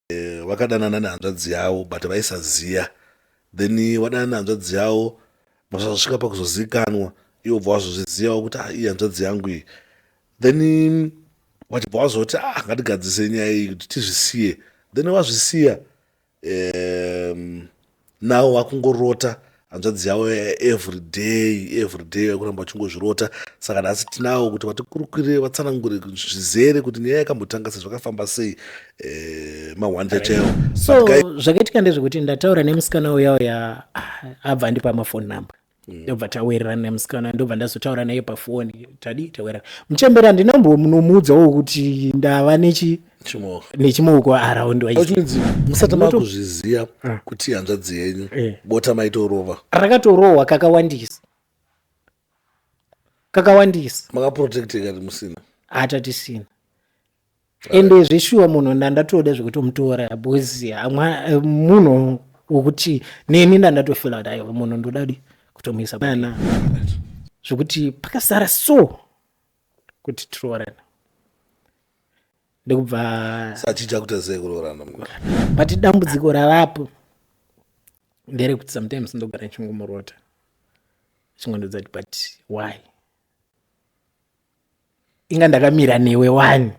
Vakadanana nehanzvadzi yavo but vaisaziya, then vadanana nehanzvadzi yavo vasvika pakuzozikanwa, ivo bva vazozvizivawo kuti ah, iyi hanzvadzi yangu iyi. Then vachibva vazoti ah, ngatigadzise nyaya iyi kuti tizvisiye. Then vazvisiya, now vakungorota hanzvadzi yavo every day, every day vakuramba vachingozvirota. Saka nhasi tinawo kuti vatikurukire, vatsanangure zvizere kuti nyaya yakambotanga sei, zvakafamba sei, mahwanja chaiwo. So zvakaitika ndezvekuti ndataura nemusikana uya uya, abva andipa mafoni number, ndobva tawirirana nemusikana, ndobva ndazotaura naye pafoni, tadi tawirirana. Muchembere handinambomunomuudzawo kuti ndava nechi nechimuoko around. Musati makuzviziva kuti hanzvadzi yenyu, bota maitorova? Rakatorohwa kakawandisa, kakawandisa. Makaprotecteka ti musina? Hatatisina. Ende zveshuwa munhu ndandatoda zvekutomutora because munhu wokuti neni ndandatofila kuti aiwa, munhu ndodadi kutomuisa ana, zvekuti pakasara so kuti tiroorana ndokubva Sachicha kuita sei kuroorana? But dambudziko ravapo nderekuti sometimes ndogara ndichingomurota, chingondodza kuti but why inga ndakamira newe wani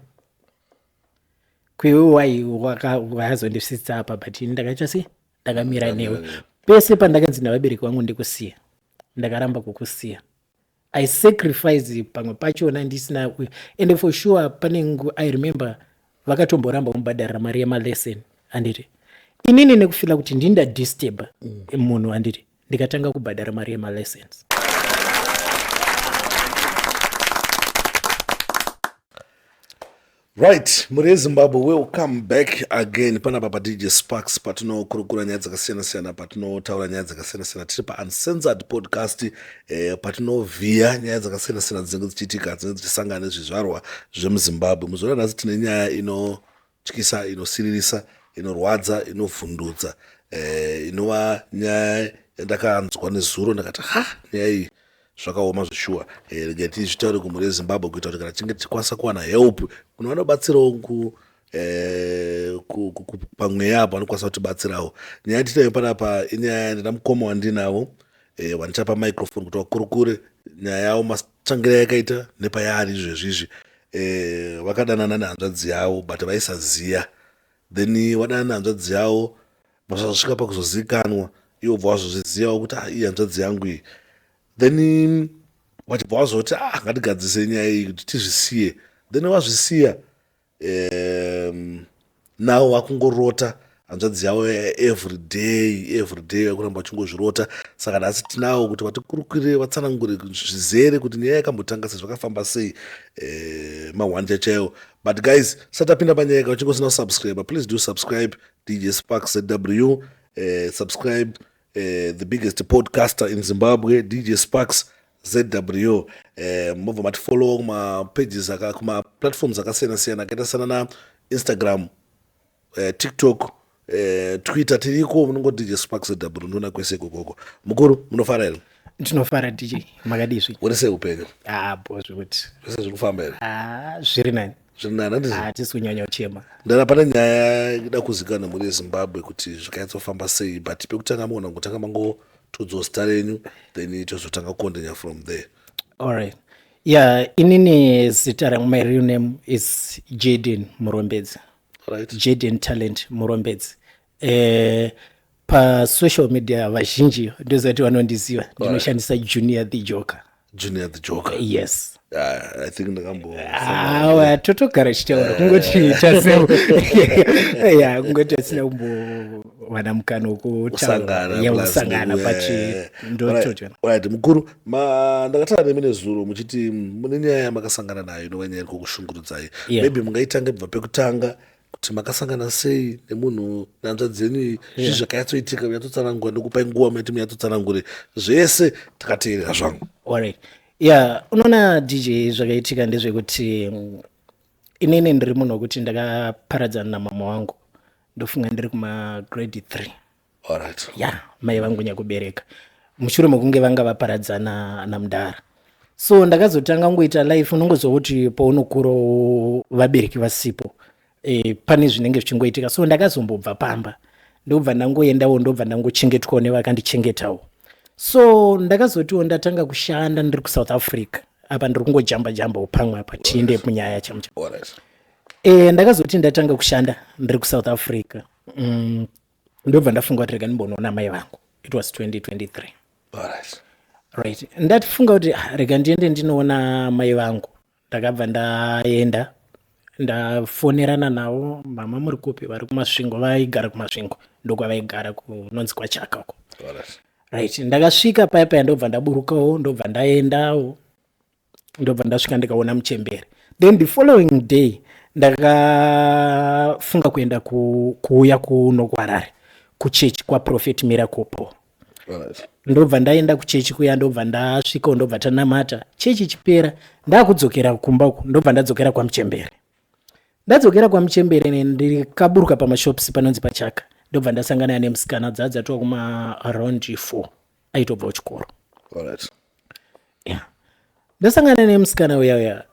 kwewe, why wazondisvitsa apa? But ini ndakaita sei, ndakamira newe pese pandakanzi navabereki vangu ndikusiya, ndakaramba kukusiya. I sacrifice pamwe pachona ndisina. Ende for sure pane, I remember vakatomboramba kumubhadharira mari yemalesson, handiti? Inini nekufila kuti ndini ndadisturba munhu, handiti, ndikatanga kubhadhara mari yemalessons. Right, mhuri yeZimbabwe, welcome back again panapa paDJ Sparks, patinokurukura nyaya dzakasiyana-siyana, patinotaura nyaya dzakasiyana-siyana. Tiri paUncensored Podcast, patinovhiya nyaya dzakasiyana-siyana dzinenge dzichiitika, dzinenge dzichisangana nezvizvarwa zvemuZimbabwe. Muzuva ranhasi tine nyaya inotyisa, inosiririsa, inorwadza, inovhundutsa, inova nyaya yandakanzwa nezuro, ndakati ha, nyaya iyi zvakaoma zveshuwa. Regai tizvitaure kumhuri yeZimbabwe kuita kuti kana tichinge tichikwanisa kuwana help kune vanobatsirawo pamweya apo vanokwanisa kutibatsirawo. Nyaya yatinayo panapa inyaya ndina mukoma wandinavo, vandichapa microphone kuti vakurukure nyaya yavo, matsvangiro yakaita nepayaari izvezvizvi. Vakadanana nehanzvadzi yavo but vaisaziya. Then vadanana nehanzvadzi yavo vasvika pakuzozikanwa, ivo bva vazozvizivawo kuti ah, iyi hanzvadzi yangu iyi. Then vachibva vazoti ah, ngatigadzise nyaya iyi kuti tizvisiye. Then vazvisiya, now vakungorota hanzvadzi yavo every day, every day vakuramba vachingozvirota. Saka nhasi tinawo kuti vatikurukire, vatsanangure zvizere kuti nyaya yakambotanga sei, zvakafamba sei, mahwanja chaiwo. But guys, satapinda panyaya, kana uchinge usina kusubscribe, please do subscribe DJ Sparks ZW. Subscribe the biggest podcaster in Zimbabwe, DJ Sparks ZW. Mobva matifollow kumapages, kumaplatforms akasiyana siyana akaita sana naInstagram, TikTok, Twitter, tiriko. Munongo DJ Sparks ZW, ndoona kwese ikokoko. Mukuru, munofara here? Ndinofara DJ, makadizvi? Uri sei upenyu? Ah, bo zvekuti. Zvese zviri kufamba here? Ah, zviri nani. Zviri nani, handiti? Hatisi kunyanya kuchema. Ndara pane nyaya ida kuzikanwa nemhuri yeZimbabwe kuti zvakanyatsofamba sei, but pekutanga mugona kutanga mangotodzawo zita renyu, then tozotanga kukondinya from there. Alright, yeah, inini zita rangu, my real name is Jaden Murombedzi. Jaden Talent Murombedzi. Pasocial media vazhinji ndozati vanondiziva, ndinoshandisa Junior the Joker. Junior the Joker. Yes. Yeah, I think ndakambo Awa, totogara chitaura, kungoti tasina, ya, kungoti tasina kumbowana mukana wekutaura, kusangana, but ndototona. Right, mukuru, ndakataura nemi nezuro muchiti mune nyaya yamakasangana nayo inova nyaya iri kukushungurudzai. Maybe mungaitange kubva pekutanga kuti makasangana sei nemunhu, nehanzvadzi yenyu iyi, zvii zvakanyatsoitika, munyatsotsanangura. Ndikupai nguva maiti munyatsotsanangure zvese takateerera zvangu. Alright, yeah, unoona DJ, zvakaitika ndezvekuti inini ndiri munhu wekuti ndakaparadzana namama wangu, ndofunga ndiri kumagrade 3. Ya, mai vangu nyakubereka, mushure mekunge vanga vaparadzana namudhara. So ndakazotanga kungoita life, unongozwa kuti paunokura vabereki vasipo. Pane zvinenge zvichingoitika. So ndakazombobva pamba, ndobva ndangoendawo, ndobva ndangochengetwawo nevakandichengetawo. So ndakazotiwo ndatanga kushanda ndiri kuSouth Africa. Apa ndiri kungojamba jambawo pamwe apa, tiinde munyaya chamucha. Ndakazoti ndatanga kushanda ndiri kuSouth Africa, ndobva ndafunga kuti rega ndimbonoona mai vangu. It was 2023. Right, ndatifunga kuti, "Ah, rega ndiende ndinoona mai vangu." Ndakabva ndaenda, ndafonerana navo, "Mama, muri kupi?" Vari kuMasvingo, vaigara kuMasvingo, ndokwavaigara, kunonzi kwaChaka uko. Right, ndakasvika paya paya, ndobva ndaburukawo, ndobva ndaendawo, ndobva ndasvika ndikaona muchembere. Then the following day ndakafunga kuenda kuuya kuno kuHarare, kuchechi kwaProphet Miracle Paul. Ndobva ndaenda kuchechi kuya, ndobva ndasvikawo, ndobva tanamata. Chechi chipera, ndakudzokera kumba uku, ndobva ndadzokera kwamuchembere. Ndadzokera kwamuchembere, ndikaburuka pamashops panonzi paChaka, ndobva ndasangana nemusikana dzadzatova kuma around 4, aitobva kuchikoro. Yeah. Ndasangana nemusikana uya uya,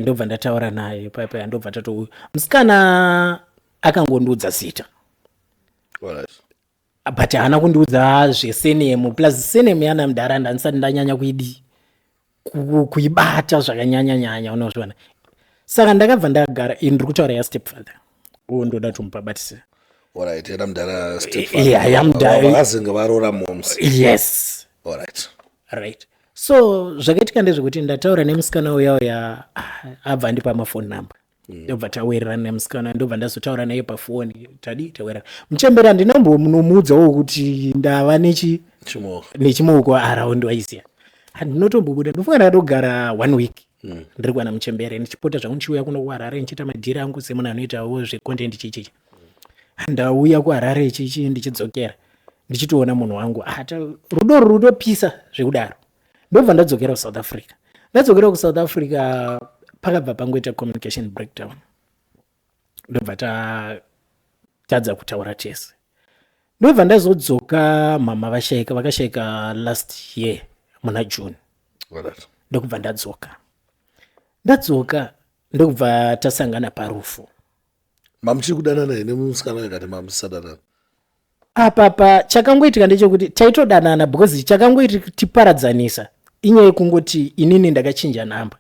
ndobva ndataura naye paya, ndobva tato musikana akangondiudza zita, but haana kundiudza zvesurname. Plus surname yana mudhara ndandisati ndanyanya kuidii, kuibata zvakanyanya-nyanya, unozviona. Saka ndakabva ndagara. Ini ndiri kutaura yastepfather uwo, ndoda tomupabatisa. Alright, yana mudhara. Yeah, yamudhara. Vakazinge varoora moms. Yes. Right, so zvakaitika ndezvekuti ndataura nemusikana uya uya, ah, abva andipa mafoni number, ndobva tawirirana nemusikana, ndobva ndazotaura naye pafoni, tadi tawirirana. Muchembere handinambomunomuudzawo kuti ndava nechi Chimoko. Nechimoko around, waiziya. Handinotombobuda, ndofunga ndakatogara one week ndiri kuwana muchembere, ndichipota zvangu ndichiuya kuno kuHarare, ndichiita madhiri angu semunhu anoitawo zvecontent chichichi. Ndauya kuHarare chichi, ndichidzokera ndichitoona munhu wangu. Ah, rudo rutopisa zvekudaro. Ndobva ndadzokera kuSouth Africa. Ndadzokera kuSouth Africa, pakabva pangoita communication breakdown, ndobva tatadza kutaura tese. Ndobva ndazodzoka mama vashayika, vakashayika last year muna June. Ndokubva ndadzoka. Ndadzoka, ndokubva tasangana parufu. Mamuchiri kudanana here nemusikana akati mamusisadanana? Apapa chakangoitika ndechekuti taitodanana, because chakangotiparadzanisa inyaya yekungoti inini ndakachinja namba,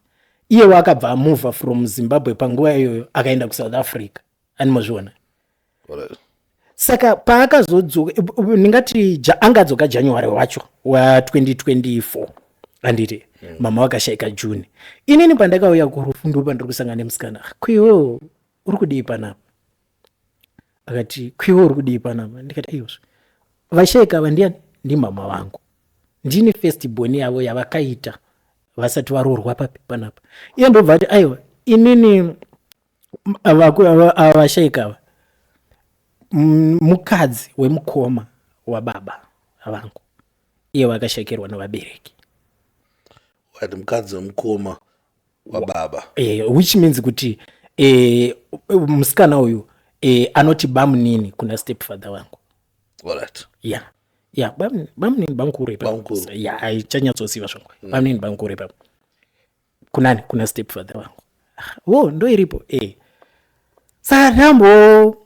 iyewo akabva amuvha from Zimbabwe panguva iyoyo, akaenda kuSouth Africa, animozviona. Saka paakazodzoka, ndingati angadzoka January wacho wa2024, handiti? Mama vakashayika June. Inini pandakauya kurufu, ndo pandiri kusangana nemusikana. "Kwiwe uri kudii panapa?" Akati, "Kwiwe uri kudii panapa?" Ndikati, "Aiyozvo, vashayika ava ndiani? Ndimama vangu, ndini first born yavo yavakaita vasati varoorwa papi panapa." Iye ndobva ati, "Aiwa, inini ava vashayika ava mukadzi wemukoma wababa vangu, iye vakashayikirwa nevabereki." Wati mukadzi wemukoma wababa. Which means kuti musikana uyu anoti bamunini kuna stepfather wangu. Yeah, bamunini, bamukuru ipapo. Bamukuru. Yeah, aichanyatsoziva zvangu. Bamunini, bamukuru ipapo. Kunani? Kuna stepfather wangu. Ah, wo ndo iripo. Saka ndambo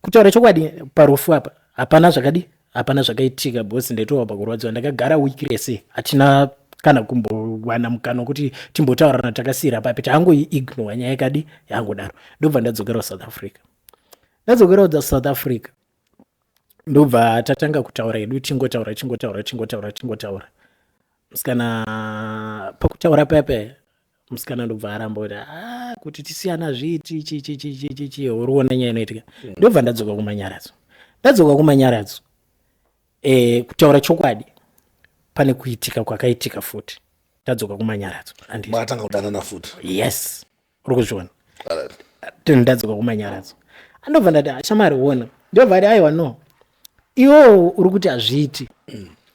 kutaura chokwadi, parufu apa hapana zvakadi, hapana zvakaitika boss. Ndaitova pakurwadziwa, ndakagara wiki rese, hatina kana kumbowana mukana wekuti timbotaurana. Takasiyira papi, taangoiignore nyaya yakadi yangodaro. Ndobva ndadzokera kuSouth Africa. Ndadzokera kuSouth Africa, ndobva tatanga kutaura hedu, tingotaura, tingotaura, tingotaura, tingotaura. Musikana pakutaura paya paya, musikana ndobva aramba kuti, "Ah, kuti tisiyana zviiti chi chi chi chi chi chi." Uriona nyaya inoitika. Ndobva ndadzoka kuManyaradzo. Ndadzoka kuManyaradzo, kutaura chokwadi, pane kuitika kwakaitika futi. Tadzoka kuManyaradzo, handiti? Makatanga kudanana futi. Yes, uri kuzviona. Ndadzoka kuManyaradzo, andobva ndati, "Ashamari, ona." Ndobva ati, "Aiwa, no, iwewo uri kuti hazviiti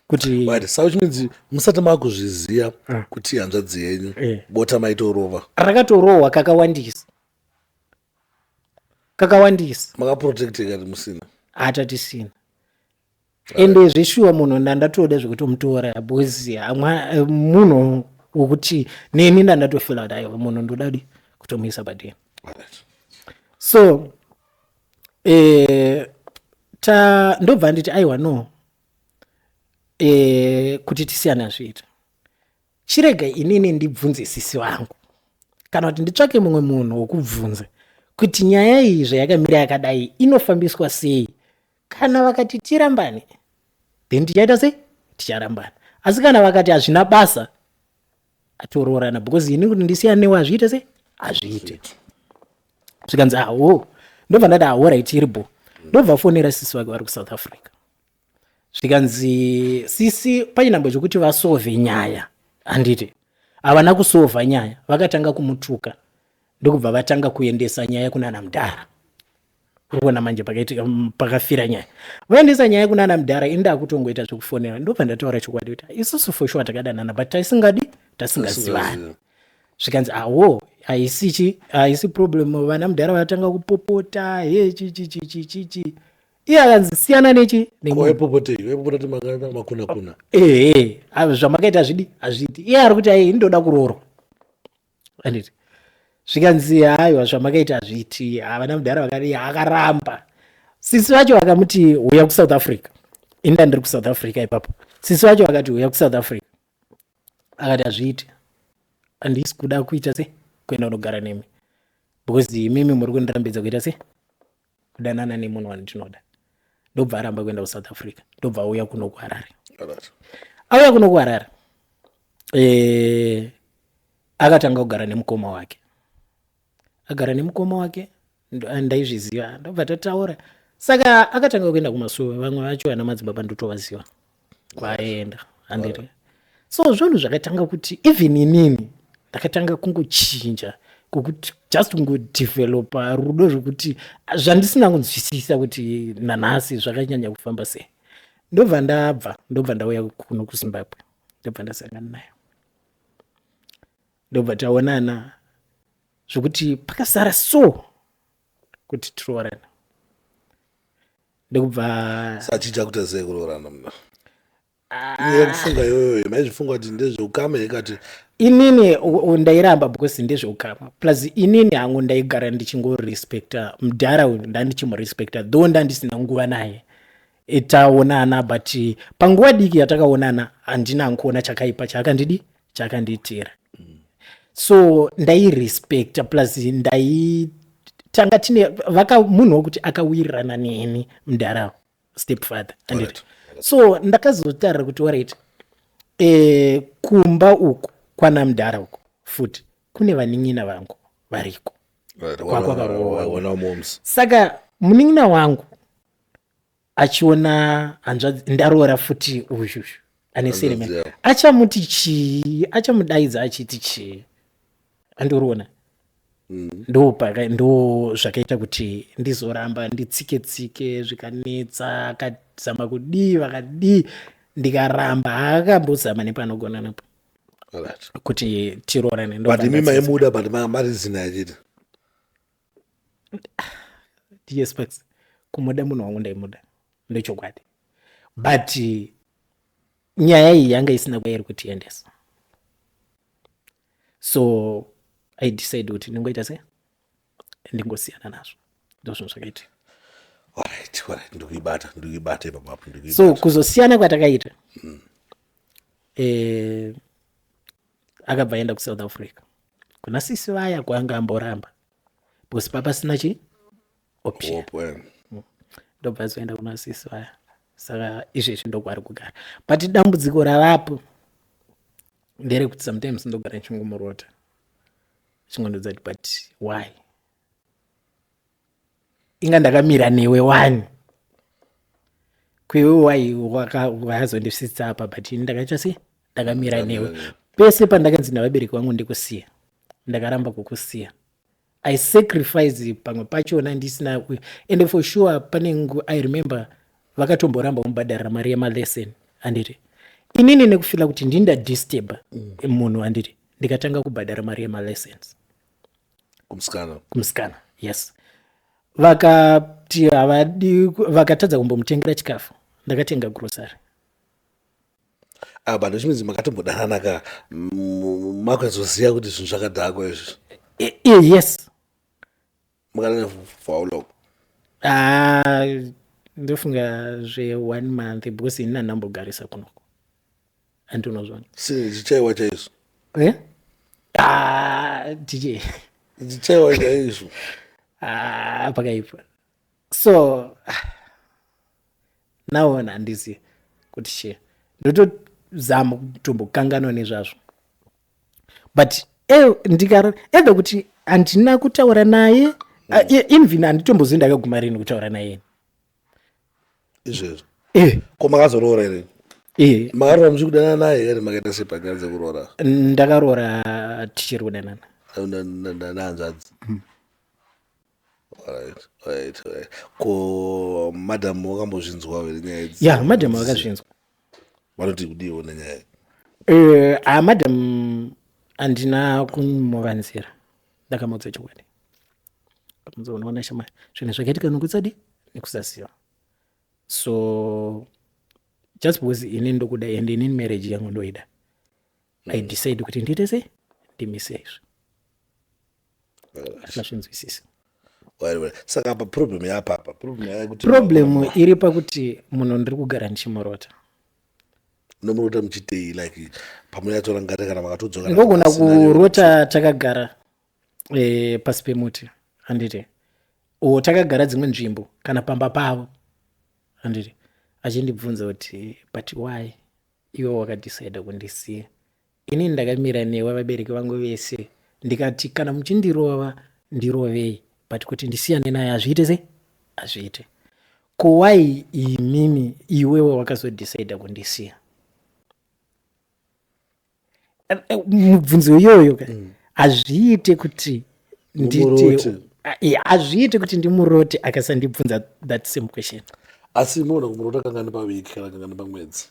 kuti." Right, so which means musati makuzviziva kuti hanzvadzi yenyu, bota maitorova. Rakatorohwa kakawandisa, kakawandisa. Makaprotecteka ti musina. Hatatisina. Ende zveshuwa munhu ndandatoda zvekutomutora, because munhu wokuti neni ndandatofila kuti aiwa, munhu ndoda di kutomuisa padeni. So ta ndobva nditi aiwa, no, kuti tisiyane hazviita. Chirega inini ndibvunze sisi vangu, kana kuti nditsvake mumwe munhu wokubvunza kuti nyaya iyi zvayakamira yakadai inofambiswa sei. Kana vakati tirambane, then tichaita sei? Ticharambana. Asi kana vakati hazvina basa, atoroorana, because ini kuti ndisiyane newe hazviite sei? Hazviite. Zvikanzi awo. Ndobva ndati, alright, iripo. Ndobva fonera sisi vake vari kuSouth Africa. Zvikanzi sisi pachinhambo chokuti vasolve nyaya, handiti, havana kusolva nyaya. Vakatanga kumutuka, ndokubva vatanga kuendesa nyaya kunana mudhara. Uri kuona manje pakaitika pakafira nyaya. Vaendesa nyaya kunana mudhara, ini ndakutongoita zvekufonera. Ndobva ndataura chokwadi kuti isusu for sure takadanana, but taisingadi, tasingazivani. Zvikanzi awo, haisi chi, haisi problem. Vana mudhara vatanga kupopota, he, chi chi chi chi chi chi. Iye akanzi siyana nechi nemunhu. Waipopotei? Waipopota kuti makaita makuna kuna? Ehe, zvamakaita hazvidi, hazviiti. Iye ari kuti ai, ndoda kuroorwa, anditi. Zvikanzi haiwa, zvamakaita hazviiti. Havana mudhara vakati akaramba. Sisi vacho vakamuti uya kuSouth Africa. Inda ndiri kuSouth Africa ipapo. Sisi vacho vakati uya kuSouth Africa. Akati hazviiti, handisi kuda kuita se kuenda kunogara nemi, because imimi muri kundirambidza kuita se kudanana nemunhu wandinoda. Ndobva aramba kuenda kuSouth Africa, ndobva auya kuno kuHarare. Auya kuno kuHarare, akatanga kugara nemukoma wake. Agara nemukoma wake, ndaizviziva, ndobva tataura. Saka akatanga kuenda kumasuwa. Vamwe vacho vana madzibaba ndotovaziva kwaenda, handiti. So zvinhu zvakatanga kuti even inini ndakatanga kungochinja, kwokuti just kungodevelopa rudo zvokuti zvandisina kunzwisisa kuti nanhasi zvakanyanya kufamba sei. Ndobva ndabva, ndobva ndauya kuno kuZimbabwe, ndobva ndasangana nayo, ndobva taonana, zvokuti pakasara so kuti tiroorana, ndokubva Sachija kuita sei kuroorana muna yekufunga iyoyo? Maizvifunga kuti ndezveukama ikati? Inini ndairamba because ndezveukama, plus inini hangu ndaigara ndichingorespecta mudhara uyu. Ndandichimurespecta, though ndandisina nguva naye. Taonana, but panguva diki yatakaonana handina kuona chakaipa chaakandidi, chaakandiitira. So ndairespecta, plus ndaitanga tine vaka munhu wekuti akawirirana neni mudhara, step father, anditi. So ndakazotarira kuti alright, kumba uku kwana mudhara uku futi kune vanin'ina vangu variko. Kwakaroorwa. Wana moms. Saka munin'ina wangu achiona hanzvadzi ndaroora futi uyu ane surname, Hanzvadzi yavo. achamuti chii? Achamudaidza achiti chii? Andoriona ndo zvakaita kuti ndizoramba nditsike tsike. Zvikanetsa, akazama kudii, vakadii, ndikaramba. Akambozama nepanogona napo kuti tiroorane. But Ndobva imi ndatsitsa. Maimuda, but marizina achiti DJ Sparks, kumuda munhu wangu ndaimuda, ndechokwadi, but nyaya iyi yanga isina kwairi kutiendesa. So I decide kuti ndingoita sei? Ndingosiyana nazvo. Ndozvinhu zvakaitika. Alright, ndikuibata, ndikuibata ipapo apo. So ndikuibata. Kuzosiyana kwatakaita, akabva aenda kuSouth Africa kuna sisi vaya kwaanga amboramba, because papasina chi option. Hope, Ndobva azoenda kuna sisi vaya. Saka izvezvi ndokwaari kugara, but dambudziko ravapo nderekuti sometimes ndogara ndichingomurota, chingondodza kuti, "But why? Inga ndakamira newe wani kwewe. Why wazondisvitsa apa?" But ini ndakaita sei? Ndakamira newe pese pandakanzi navabereki vangu ndikusiya, ndakaramba kukusiya. I sacrifice pamwe pachona ndisina. And for sure pane I remember vakatomboramba kumubhadharira mari yemalesson, handiti. Inini nekufeela kuti ndini ndadisturba munhu, handiti, ndikatanga kubhadhara mari yemalessons. Kumusikana? Kumusikana, yes. Vakati havadi, vakatadza kumbomutengera chikafu, ndakatenga grocery. Ah, but which means makatombodanana ka, makuzoziva kuti zvinhu zvakadhakwa izvi. Yes. Makanana for how long? Ah, ndofunga zve one month because ini handambogarisa kunoko, handinozvona. Sine chichaiwa chaizvo. Eh? Ah, DJ. Chichaiwa chaizvo. Ah, pakaipa. So naona handizi kuti chii, ndotozama kutombokanganwa nezvazvo, but ndikara either kuti handina kutaura naye. Even handitombozivi ndakaguma rini kutaura naye. Izvezvo? Eh. Ko makazoroora here? Eh. Makaroora muchikudanana naye here? Makaita sei panyaya dzekuroora? Ndakaroora tichiri kudanana. Nahanzvadzi? Alright. Ko madam wakambozvinzwa here nyaya idzi? Ya, madam vakazvinzwa. Vanoti kudiwo nenyaya? Ah, madam handina kumuvanzira, ndakamuudza chokwadi. Kamuudza, unoona shamwari, zvinhu zvakaitika nokutsadi nekusaziva, so just because ini ndokuda and inini marriage yangu ndoida, I decide kuti ndiite sei, ndimise izvi. Akazvinzwisisa. Right. Saka apa problem yapapa, problem yakuti Problem iri pakuti munhu ndiri kugara ndichimurota. Nomurota muchitei? Like pamunyatorangari kana makatodzoka? Ndogona kurota takagara pasi pemuti, handiti, o takagara dzimwe nzvimbo kana pamba pavo, handiti, achindibvunza kuti, "But why iwe wakadecida kundisiya? Inini ndakamira newe, vabereki vangu vese, ndikati kana muchindirova ndirovei, but kuti ndisiyane naye hazviite sei, hazviite. Ko why imimi iwewe wakazodecida kundisiya?" Mubvunzo iyoyo ka hazviite kuti ndite Mumurote. Hazviite kuti ndimurote akasandibvunza that same question. Asi munoona kumurota kangani pawiki kana kangani pamwedzi?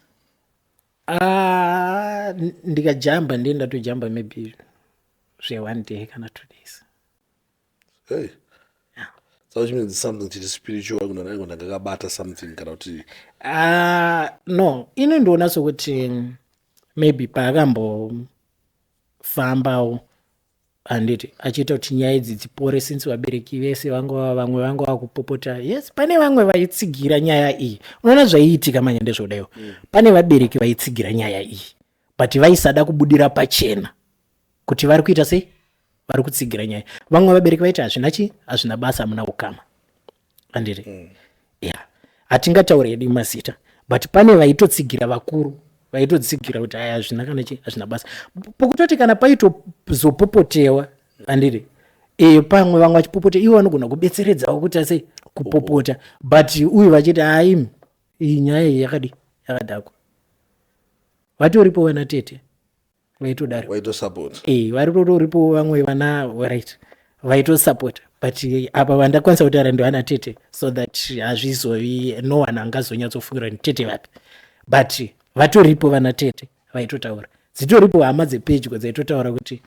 Ah, ndikajamba, ndiye ndatojamba maybe zve one day kana 2 days. Hey. So which means something chiri spiritual kuna ndakakabata something kana kuti? Ah, no, ini ndiona sokuti maybe paakambofambawo, handiti, achiita kuti nyaya idzi dzipore, since vabereki vese vangova vamwe vanga vakupopota. Yes, pane vamwe vaitsigira nyaya iyi. Unoona zvaiitika manje ndezvodaiwo, pane vabereki vaitsigira nyaya iyi, but vaisada kubudira pachena kuti vari kuita sei, vari kutsigira nyaya. Vamwe vabereki vaiti hazvina chi, hazvina basa, hamuna ukama, handiti? Ya, hatingatauri hedu mazita, but pane vaitotsigira, vakuru vaitotsigira kuti aya hazvina kana chi, hazvina basa, pokutoti kana paitozopopotewa, handiti, pamwe vamwe vachipopota, ivo vanogona kubetseredzawo kuti asei kupopota, but uyu vachiti, "Haimi, iyi nyaya iyi yakadi yakadhakwa." Vatoripo vana tete vaitodaro. Waitosupport. Vari totoripo vamwe vana, right, vaitosapota, but apa vandakwanisa kutaura ndivana tete, so that hazvizovi, no one angazonyatsofungira kuti tete vapi, but vatoripo vana tete vaitotaura, dzitoripo hama dzepedyo dzaitotaura kuti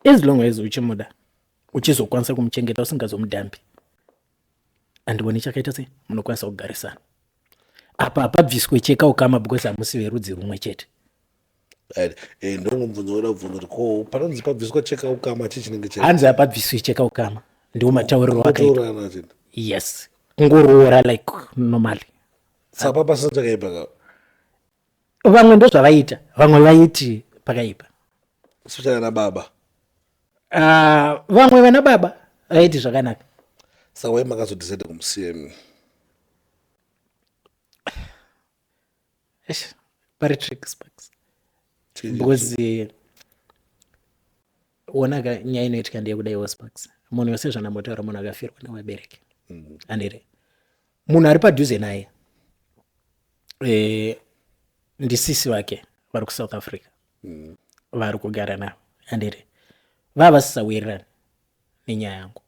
as long as uchimuda, uchizokwanisa kumuchengeta, usingazomudhambi, handioni chakaita sei, munokwanisa kugarisana. Apa hapabviswe cheka ukama because hamusi verudzi rumwe chete. Right. Ndongomubvunzo woda kubvunza kuti ko panonzi pabviswa cheka ukama, chii chinenge chei? Hanzi hapabviswi cheka ukama, ndiwo matauriro akaita. Kutourana chete? Yes, kungoroora like normally. Saka pasina chakaipa ka? Vamwe ndozvavaita, vamwe vaiti pakaipa. Especially ana baba. Ah, vamwe vana baba vaiti zvakanaka. Saka wai makazodecide kumusiya imi? Eish, pari trick, Sparks, because onaka, nyaya inoitika ndeyekudaiwo, Sparks. Munhu wese zvanambotaura, munhu akafirwa nevabereki, handiri munhu ari padhuze naye, ndisisi vake vari kuSouth Africa, vari kugara navo, handiri, vava vasisawirirani nenyaya yangu,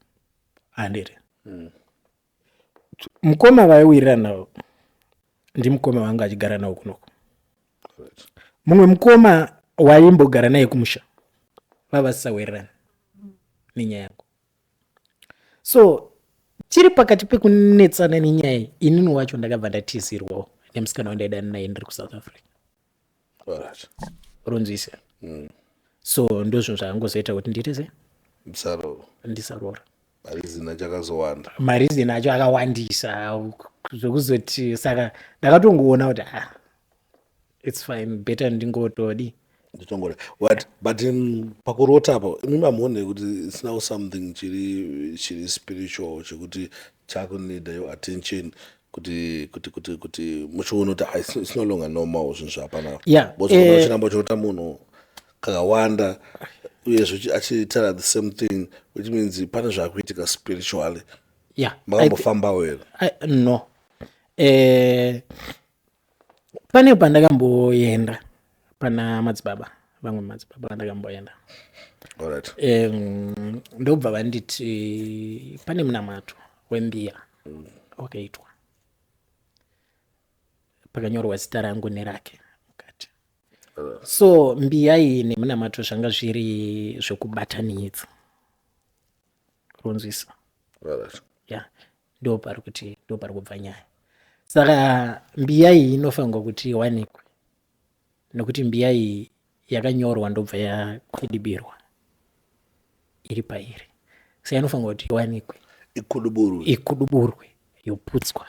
handiri. Mukoma vaiwirirana navo ndimukoma vanga achigara navo kunoko. Mumwe mukoma waimbogara naye kumusha, vava vasisawirirani nenyaya yangu. So tiri pakati pekunetsana nenyaya iyi, inini wacho ndakabva ndatizirwawo nemusikana wandaidana naye ndiri kuSouth Africa. Ronzwisa? So ndozvinhu zvakangozoita kuti ndiite sei? Musaroro. Ndisarora. Mareason acho akazowanda. Mareason acho akawandisa zvekuzoti saka ndakatongoona kuti, ah, it's fine, better ndingotodi. Nditongora but pakurota apo, imi mamuone kuti it's now something chiri spiritual chekuti chakunida your attention kuti muchiona kuti, ah, it's no longer normal zvinhu zvapana. Because uchiramba uchirota munhu kakawanda, uyezve achitaura the same thing, which means pane zvaakuitika spiritually. Makambofambawo here? No, pane pandakamboenda pana madzibaba, vamwe madzibaba vandakamboenda. Ndobva vanditi pane munamato wembiya wakaitwa, pakanyorwa zita rangu nerake mukati. So mbiya iyi nemunamato zvanga zviri zvekubatanidza runzwisa. Ya, ndo pari kuti, ndo pari kubva nyaya. Saka mbiya iyi inofanirwa kuti iwanikwe, nekuti mbiya iyi yakanyorwa, ndobva yakwidibirwa iri pairi, saka inofanirwa kuti iwanikwe. Ikuduburwe. Ikuduburwe, yoputswa.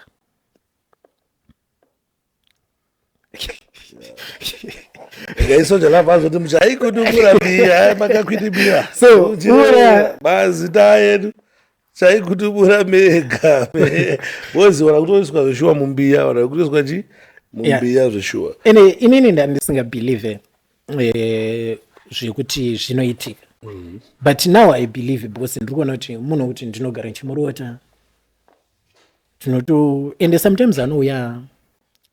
Ngaisoja labva azoti muchaikudubura mbiya makakwidibira. So, mazita edu chaikudubura mega woziwana kutoiswa zveshuwa mumbiya, vanhu vakutoiswa chi mumbiya zveshuwa. Ende inini ndandisingabelieve zvekuti zvinoitika, but now I believe, because ndiri kuona kuti munhu wekuti ndinogara ndichimurota, tinoto, ende sometimes anouya.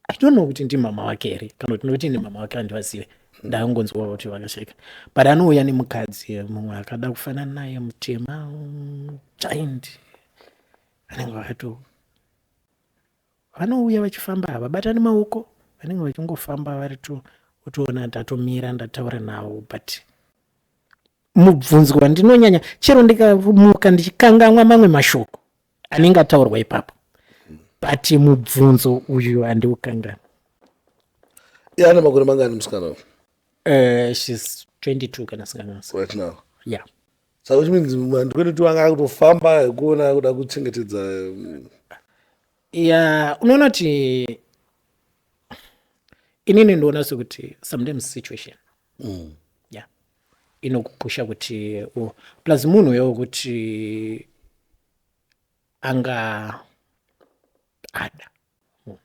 I don't know kuti ndimama wake here kana kuti nokuti ndimama wake, handivazive, ndakangonzwa kuti vakasheka, but anouya nemukadzi mumwe akada kufanana naye, mutema, giant, vanenge vakato vanouya vachifamba, havabatani maoko, vanenge vachingofamba vari tu, utoona ndatomira ndataura navo. But mubvunzo wandinonyanya, chero ndikamuka ndichikangamwa mamwe mashoko anenge ataurwa ipapo, but mubvunzo uyu handiukanganwa. Iye ane makore mangani musikana? She's 22 kana singanasi. Right now? Yeah. Saka which means vanhu 22 anga akutofamba kuona kuda kuchengetedza. Ya, unoona kuti inini ndinoona sekuti sometimes situation yeah inokupusha kuti plus munhu uyo kuti anga ada munhu.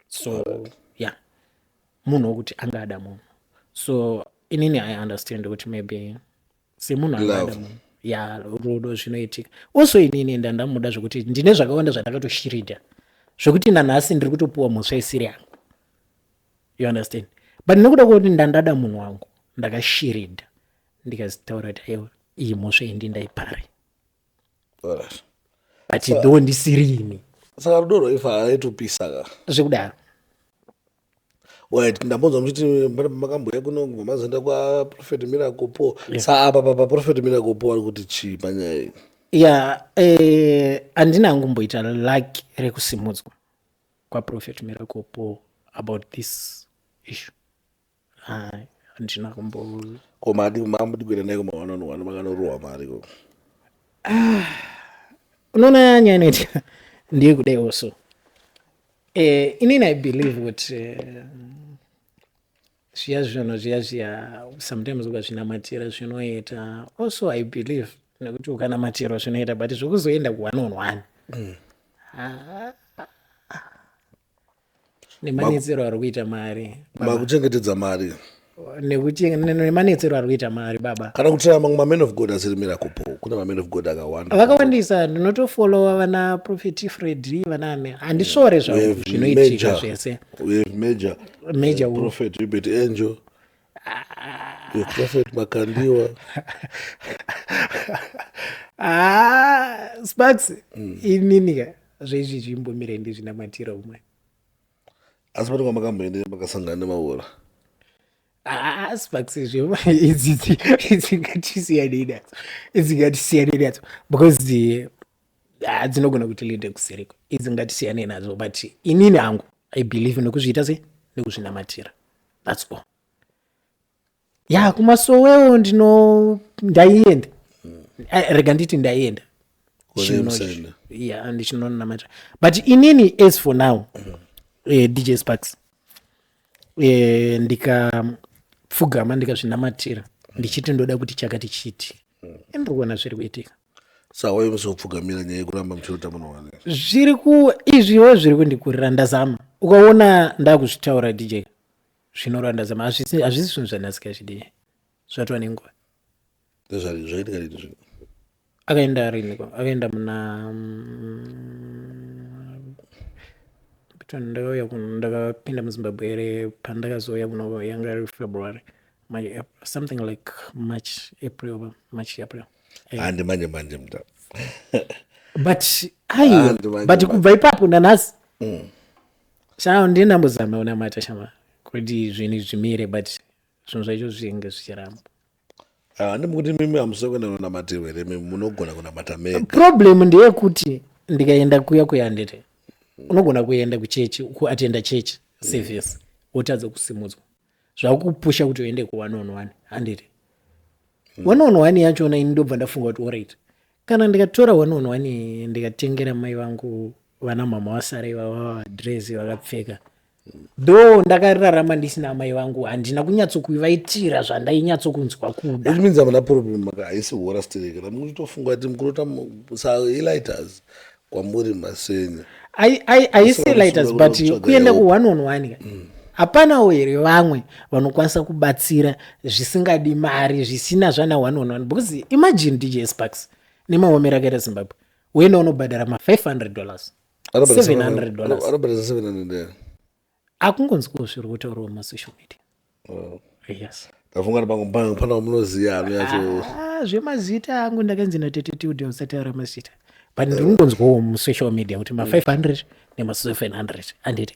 So yeah, munhu wokuti anga ada munhu, so inini I understand kuti maybe semunhu anga ada Love. munhu ya, rudo zvinoitika. Also inini ndandamuda zvekuti ndine zvakawanda zvandakatoshirida, zvekuti nanhasi ndiri kutopuwa mhosva isiri yangu, you understand? But nekuda kwekuti ndandada munhu wangu, ndakashirida, ndikazitaura kuti aiwa, iyi mhosva iyi ndindaipare. But though ndisiri ini. Saka rudo rwaifa aitopisa ka? Zvekudaro. Right, ndambonzwa muchiti makamboya kuno kubva mazoenda kwaProphet Miracle Paul. Sa apa paProphet Miracle Paul ari kuti chii panyaya iyi? Ya, handina hangu kumboita luck rekusimudzwa kwaProphet Miracle Paul about this issue. Hai, handina kumbo. Ko madi mamudi kuenda naye kuma one on one, makanorohwa mari ko? Unoona, nyaya inoitika ndiye kudai also, inini I believe kuti zviya zvinhu zviya zviya sometimes ukazvinamatira zvinoita. Also I believe nekuti ukanamatirwa zvinoita, but zvekuzoenda ku one on one, ah, nemanetsero ari kuita mari, baba. Makuchengetedza mari. Nekuti nemanetsero ari kuita mari, baba. Kana kutira mamwe mamen of God asiri Miracle Paul, kune mamen of God akawanda. Vakawandisa, ndinotofollowa vana Prophet Freddy, vanani, handisvore zvangu zvinoitika zvese. We have Major Major who? Prophet Hubert Angel. We have Prophet Makandiwa. Ah, Sparks, inini ka zvezvi zvimbomire ndizvinamatira umwe. Asi pane kwamakamboende makasangana nemaora? Ah, Sparks, izvi idzi idzi ngatisiyanei nadzo, idzi ngatisiyanei nadzo, because ah, dzinogona kuti lead kusiriko. Idzi ngatisiyanei nadzo, but inini hangu I believe nekuzviita sei, nekuzvinamatira, that's all. Ya, kumasowewo ndino ndaienda. Rega nditi ndaienda ya, ndichinonamata. But inini, as for now, DJ Sparks, ndikapfugama, ndikazvinamatira, ndichiti ndoda kuti chakati chiti, ndiri kuona zviri kuitika. Saka musopfugamira nyaya yekuramba muchirota munowane? Zviri ku izviwo zviri kundikurira. Ndazama, ukaona ndakuzvitaura, DJ, zvinoreva ndazama. Hazvisi zvinhu zvanhasika zvidii, zvatova nenguva. Zvaitika rini zvinhu? Akaenda riniko? Akaenda muna ndakauya, ndakapinda muZimbabwe here, pandakazouya kuno yanga iri February, something like March, April, March, April. Handi manje manje muta. But aiwa, but kubva ipapo nanhasi sha ndinambozama unamata shama kuti zvinhu zvimire, but zvinhu zvacho zvinge zvichiramba. Handi mukuti mimi hamusiri kuenda kunonamatirwa here? Mimi munogona kunamata mega. Problem ndeyekuti ndikaenda kuya kuya, handiti unogona kuenda kuchechi, kuatenda church service, wotadza kusimudzwa, zvakupusha kuti uende ku1 on 1, handiti? 1 on 1 yachona, ini ndobva ndafunga kuti alright, kana ndikatora 1 on 1, ndikatengera mai vangu, vana mama vasara ivava, dhirezi vakapfeka, though ndakararama ndisina mai vangu, handina kunyatsokuvaitira zvandainyatsokunzwa kuda. Which means hamuna problem, maka haisi hora stereki kana muchitofunga kuti mukurota saelighters kwamuri masenya. Haisi lighters, but kuenda ku1 on 1, hapanawo here vamwe vanokwanisa kubatsira zvisingadi mari, zvisina zvana 1 on 1? Because imagine, DJ Sparks, nemaomero akaita Zimbabwe, uenda unobhadhara ma$500, $700. Anobhadhara 700? Akungonzwawo zviri kutaurwa mumasocial media. Oh. Yes. Ndafunga kuti pana munoziva anonyatso. Ah, zvemazita angu, ndakanzi natete Tilda usataura mazita, but ndiri kungonzwawo musocial media kuti ma500 nema700, handiti?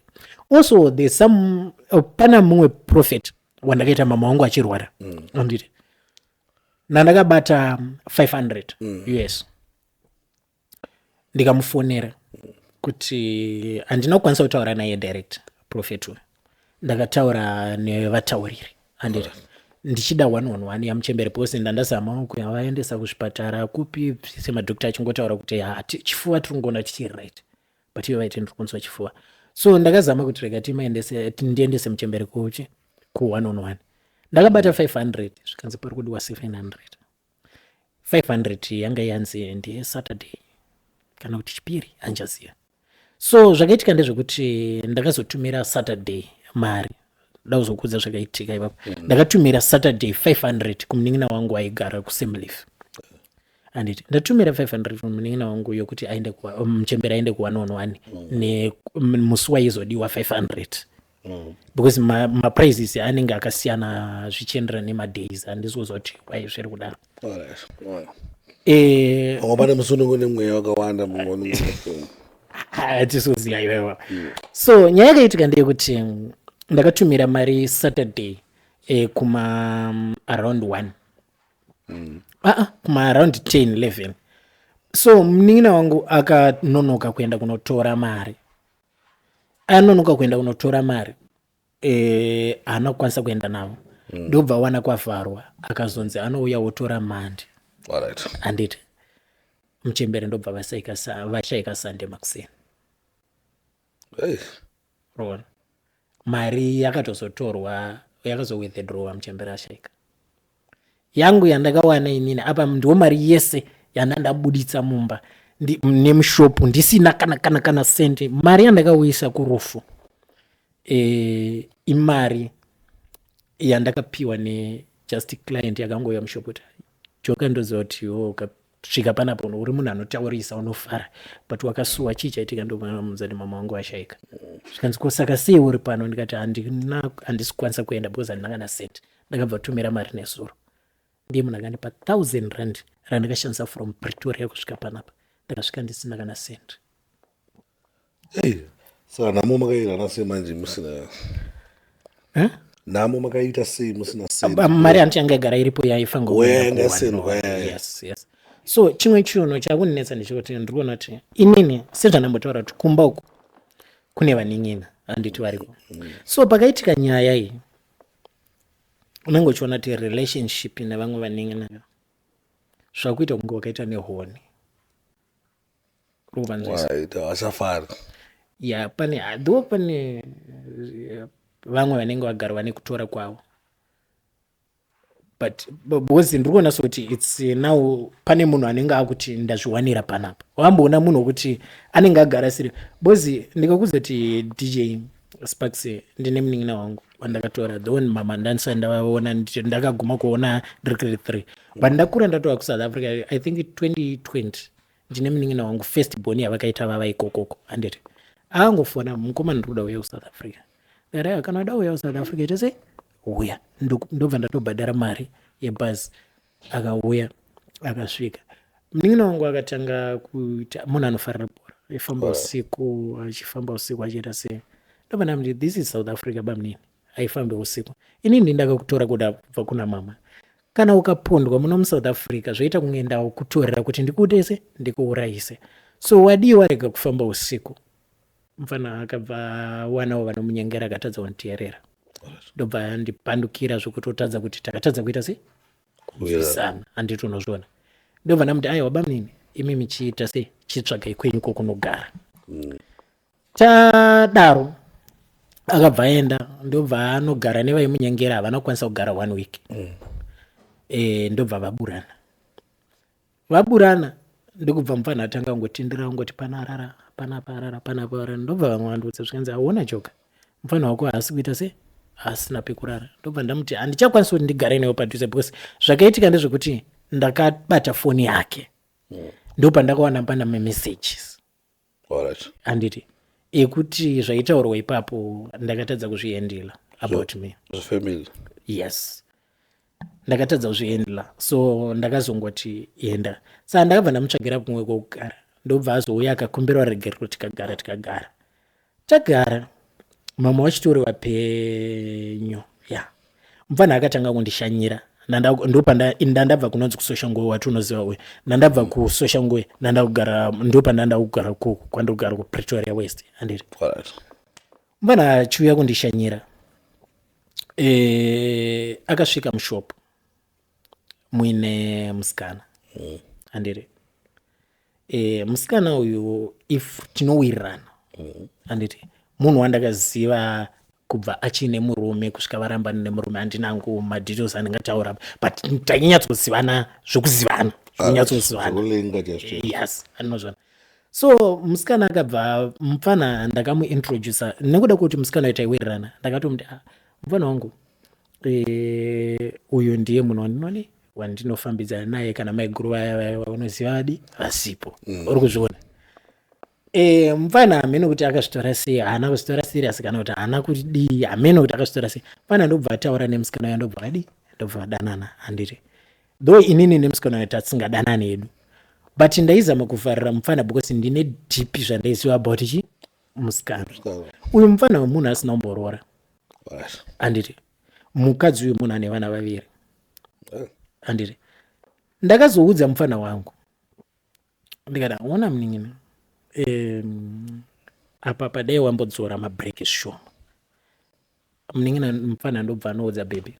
Also there's some pana mumwe prophet wandakaita mama wangu achirwara, handiti? Nandakabata 500 US, ndikamufonera kuti handina kukwanisa kutaura naye direct prophet uyu, ndakataura nevatauriri, handiti? Ndichida one on one yamuchembere, because ndandazama kuvaendesa kuzvipatara kupi, semadhokta achingotaura kuti chifuva tiri kungoona chichiri right, but ivo vaiti ndiri kunzwa chifuva. So ndakazama kuti rega timaendese, ndiendese muchembere kuchi ku one on one. Ndakabata 500, zvikanzi pari kudiwa 700. 500 yanga yanzi ndeyeSaturday kana kuti Chipiri, handichaziva. So zvakaitika ndezvekuti ndakazotumira Saturday mari. Da kuzokudza zvakaitika ipapo, ndakatumira Saturday 500 kumunin'ina wangu aigara kuSemleaf, handiti? Ndatumira 500 kumunin'ina wangu yokuti aende muchembere aende ku1 on 1 nemusi waizodiwa 500, because maprices anenge akasiyana zvichienderana nemadays. Handisi kuziva kuti wai zviri kudaro. Pamwe pane musi unenge une mweya wakawanda, mumwe unenge. Hatisi kuziva iwewa. So nyaya yakaitika ndeyekuti ndakatumira mari Saturday, kuma around 1, aa, kuma around 10, 11. So munin'ina wangu akanonoka kuenda kunotora mari. Anonoka kuenda kunotora mari, haana kukwanisa kuenda navo, ndobva wana kwavharwa, akazonzi anouya wotora Monday. Handiti muchembere ndobva vashaika Sunday makuseni. Hey. Rona mari yakatozotorwa, yakazowithdrawa muchembere ashaika. Yangu yandakawana inini apa ndo mari yese yandandabuditsa mumba nemushopu, ndisina kana sendi. Mari yandakauyisa kurufu, imari yandakapiwa nejust client yakangouya mushopu kuti, "Joka, ndoziva kuti iwe ukasvika panapo uri munhu anotaurisa, unofara, but wakasuwa. Chii chaitika?" Ndomuudza mama wangu ashaika. Zvikanzi, "Ko saka sei uri pano?" Ndikati, "Handina, handisi kukwanisa kuenda because handina kana cent. Ndakabva tumira mari nezuro." Ndiye munhu akandipa R1000 randakashandisa from Pretoria kusvika panapa. Ndakasvika ndisina kana cent. Hey, saka nhamo makairana sei manje musina Eh? Nhamo makaita sei musina sendi? Mari handiti yanga igara iripo yaifanira. Oh, yanga yasendwa, yeah. Yes. So chimwe chinhu chakundinetsa ndechekuti ndiri kuona kuti inini, sezvandambotaura kuti kumba uku kune vanin'ina, handiti variko? So pakaitika nyaya iyi, unenge uchiona kuti relationship nevamwe vanin'ina Zvakuita kunge wakaita nehoni. Uri havachafari. Ya, pane though pane vamwe vanenge vagara vane kutora kwavo, but because ndiri kuona sekuti it's now pane munhu anenge akuti ndazviwanira panapa. Wamboona munhu wekuti anenge agara siri, because ndikakuzoti DJ Sparks, ndine munin'ina wangu wandakatora, though mama ndandisati ndavaona, ndakaguma kuona ndiri grade 3, but ndakura ndatova kuSouth Africa, I think 2020. Ndine munin'ina wangu, first born yavakaita vava ikokoko, handiti? Akangofona, "Mukoma, ndiri kuda uya kuSouth Africa." Ndati, "Kana wada uya kuSouth Africa, ita sei, uya." Ndobva ndatobhadhara mari yebhazi, akauya, akasvika. Munin'ina wangu akatanga kuita munhu anofarira bhora, aifamba usiku, achifamba usiku, achiita sei. Ndobva ndamuti, "This is South Africa, bamunini, aifambe usiku. Inini ndakakutora kuda kubva kuna mama. Kana ukapondwa muno muSouth Africa, zvoita kunge ndakutorera kuti ndikuutese, ndikuurayise. So wadii warega kufamba usiku?" Mufana akabva wanawo vanomunyengera, akatadza kunditeerera, ndobva ndipandukira zvekutotadza kuti takatadza kuita sei, kunzwisana, handiti unozviona? Ndobva ndamuti, "Aiwa bamunini, imi michiita sei, chitsvagai kwenyu kokunogara." Tadaro akabva aenda, ndobva anogara nevaimunyengera. Havana kukwanisa kugara one week. Ndobva vaburana. Vaburana, ndokubva mufana atanga kungotindira, kungoti pana arara, panapa arara, panapa arara. Ndobva vamwe vandiudza, zvikanzi, "Auona joka, mufana wako haasi kuita sei, haasina pekurara." Ndobva ndamuti, "Handichakwanisi kuti ndigare newe padhuze," because zvakaitika ndezvekuti ndakabata foni yake, ndopandakawana pana mamessages, handiti, ekuti zvaitaurwa ipapo ndakatadza kuzvihandle about me. Zvefamily. Yes, ndakatadza kuzvihandle, so ndakazongoti enda. Saka ndakabva ndamutsvagira kumwe kwokugara, ndobva azouya akakumbirawo regerero, tikagara. Tikagara, tagara, mama wachitori vapenyu. Ya, mufana akatanga kundishanyira. Ndopanda ndabva kunonzi kuSoshanguve, wati unoziva uyu. Ndandabva kuSoshanguve, ndanda kugara, ndopandanda kugara koko kwandogara kuPretoria West, handiti? Mufana achiuya kundishanyira, akasvika mushop muine musikana, handiti? Musikana uyu, if tinowirirana, handiti, munhu wandakaziva kubva achiine murume kusvika varambana nemurume. Handinangu madetails andingataura, but tainyatsokusivana zvokuzivana, zvokunyatsozivana. Zvekulenga chaizvo. Yes, andinozvona. So musikana akabva, mufana ndakamuintroduca nekuda kwekuti musikana uyu taiwirirana. Ndakatomuti, "Ah, mufana wangu, uyu ndiye munhu wandinoni wandinofambidzana naye kana maiguru vaya vaya vaunoziva vadi vasipo." Uri kuzviona? Mufana hamene kuti akazvitora sei, haana kuzvitora serious kana kuti haana kudii, hamene kuti akazvitora sei. Mufana ndobva ataura nemusikana uya, ndobva adi, ndobva vadanana, handiti? Though inini nemusikana uya tasingadanani hedu, but ndaizama kuvharira mufana because ndine deep zvandaiziva about chi musikana uyu. Mufana wemunhu asina kumboroora, handiti? Mukadzi uyu munhu ane vana vaviri, handiti? Ndakazoudza mufana wangu, ndikati, "Ona munin'ina, apa padai wambodzora mabreki zvishoma, munin'ina." Mufana ndobva anoudza baby.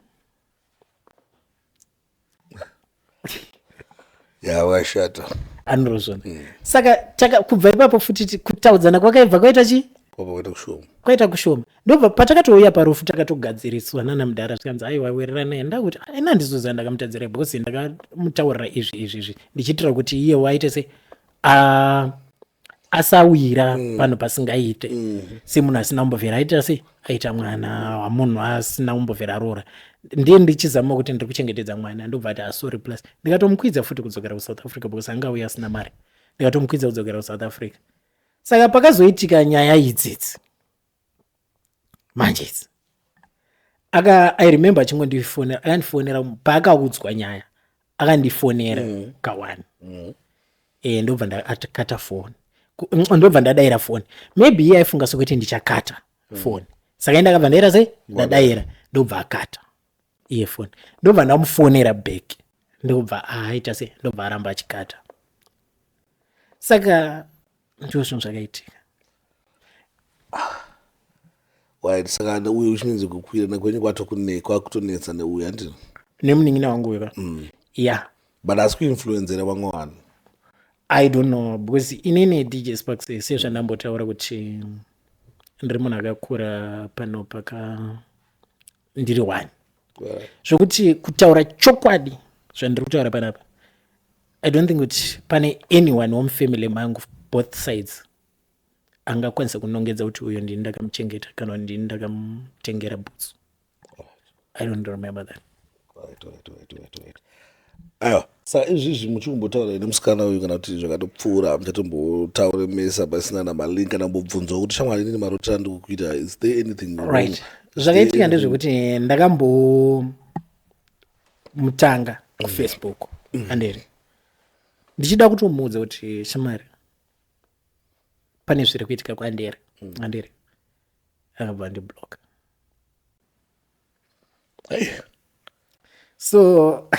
Ya, wakashata. Anorozvona. Saka kubva ipapo futi kutaudzana kwakaibva kwaita chi Kwabva kwaita kushoma. Kwaita kushoma. Ndobva patakatouya parufu, takatogadziriswa nana mudhara, zvikanzi, "Aiwa, wirirana." Ndakuti ina ndizoziva ndakamutadzira, because ndakamutaurira izvi, izvi, izvi, ndichiitira kuti iye waite se asawira panhu pasingaite, semunhu asina kumbobvira aita se aita mwana wamunhu asina kumbobvira aroora. Ndiye ndichizama kuti ndiri kuchengetedza mwana. Ndobva ati, "Asorry." Plus ndikatomukwidza futi kudzokera kuSouth Africa, because angauya asina mari. Ndikatomukwidza kudzokera kuSouth Africa. Saka pakazoitika nyaya idzidzi manje idzi, aka I remember achingondifonera, akandifonera paakaudzwa nyaya, akandifonera kawani. Ndobva ndakata foni, ndobva ndadayira foni. Maybe iye aifunga sekuti ndichakata foni, saka indakabva ndaita sei, ndadayira, ndobva akata iye foni. Ndobva ndamufonera back, ndobva aita sei, ndobva aramba achikata. Saka ndizvo zvinhu zvakaitika. Right, saka uyu uchinzi kukwirana kwenyu kwakutonetsa neuyu, handiti? Nemunin'ina wangu uyu, ya. But asi kuinfluenzera vamwe vanhu? I don't know, because inini, DJ Sparks, sezvandambotaura kuti ndiri munhu akakura pano paka ndiri one, zvokuti kutaura chokwadi, zvandiri kutaura panapa, I don't think kuti pane anyone womufamily mangu, both sides, angakwanisa kunongedza kuti uyo ndini ndakamuchengeta kana kuti ndini ndakamutengera boots. I don't remember that. Right. Aiwa, saka izvizvi muchikumbotaura nemusikana uyu, kana kuti zvakatopfuura, muchatombotaure mesa pasina namalink, kana kumbobvunzawo kuti, "Shamwari, inini marotera ndiri kukuita, is there anything wrong?" Right, zvakaitika ndezvekuti ndakambomutanga kuFacebook, andiri ndichida kutomuudza kuti, "Shamwari, pane zviri kuitika kwandiri," andiri akabva andibloka. Hey. So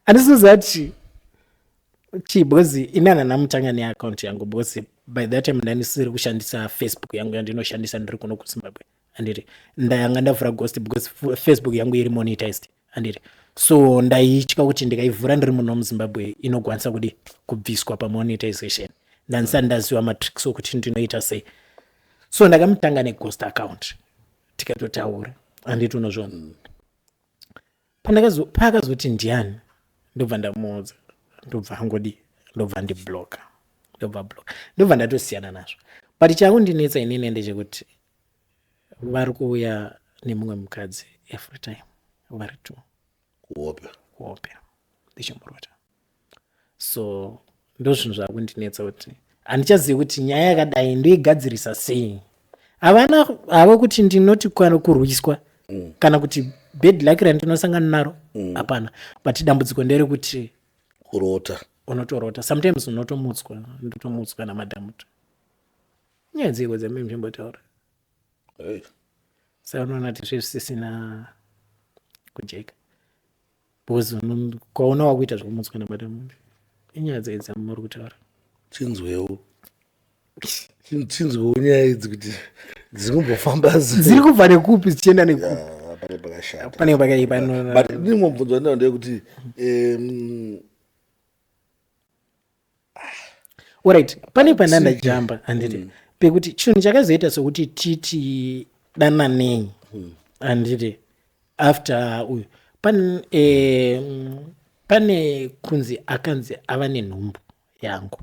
handisizoziva kuti chii, because ini handana neaccount yangu, because by that time ndandisiri kushandisa Facebook yangu yandinoshandisa ndiri kuno kuZimbabwe, handiti? Ndanga ndavhura ghost because Facebook yangu iri monetized, handiti? So ndaitya kuti ndikaivhura ndiri muno muZimbabwe inokwanisa kudi kubviswa pamonetization. Ndandisati ndaziva matricks okuti ndinoita sei. So ndakamutanga neghost account, tikatotaura, handiti? Unozviona, paakazoti ndiani, ndobva ndamuudza, ndobva angodi, ndobva ndibloka, ndobva bloka, ndobva ndatosiyana nazvo. But chakundinetsa inini ndechekuti vari kuuya nemumwe mukadzi every time, vari two. Kuhope? Kuhope, ndichimborota. So ndo zvinhu zvakundinetsa kuti handichazivi kuti nyaya yakadai ndoigadzirisa sei. Havana havo kuti ndinoti kana kurwiswa kana kuti bad luck randinosangana naro, hapana. But dambudziko nderekuti kurota. Unotorota, sometimes unotomutswa, ndotomutswa namadhamuto, "Nyaya dziko dzamai muchimbotaura?" Hey. Saka unoona kuti zvezvisisina kujeka, because kwaona wakuita zvekumutswa namadhamuto, "Inyaya dzai dzamuri kutaura?" Chinzwewo, chinzwewo nyaya idzi kuti dziri kumbofamba sei. Dziri kubva nekupi, dzichienda nekupi? Ya, pane pakashata. Pane pakaipa. But ndine mubvunzo wandinawo ndeyekuti Alright, pane pandandajamba, handiti, pekuti chinhu chakazoita sokuti titi dananei, handiti, after uyu pane, pane kunzi akanzi ava nenhumbu yangu.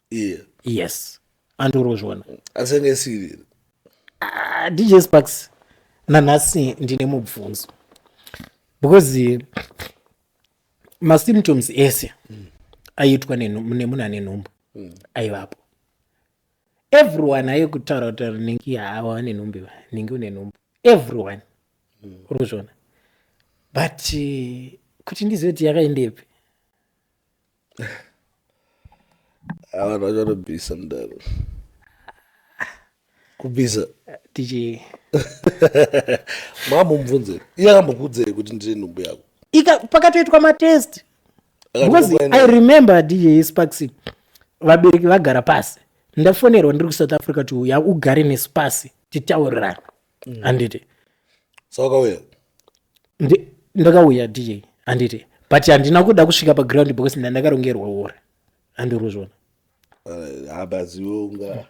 Iye? Yes, andorozvona. Asi yange isiri? Ah, DJ Sparks, nanhasi ndine mubvunzo, because masymptoms ese aiitwa nemunhu ane nhumbu aivapo. Everyone aikutaura kuti ningi hawa ane nhumbu, iwe ningi une nhumbu, everyone, uri kuzviona. But kuti ndizive kuti yakaendepi? Ah, vanhu vacho vanobvisa mudaro, kubvisa. Tichi Makamubvunzei? Iye akambokuudzei kuti ndine nhumbu yako? Ika pakatoitwa matest, because I remember, DJ Sparks, vabereki vagara pasi, ndafonerwa ndiri kuSouth Africa kuti uya ugare nesu pasi titaurirane, handiti? Saka wakauya? Ndakauya, DJ, handiti? But handina kuda kusvika paground because ndandakarongerwa ura, handiri kuzviona. Habaziwo unga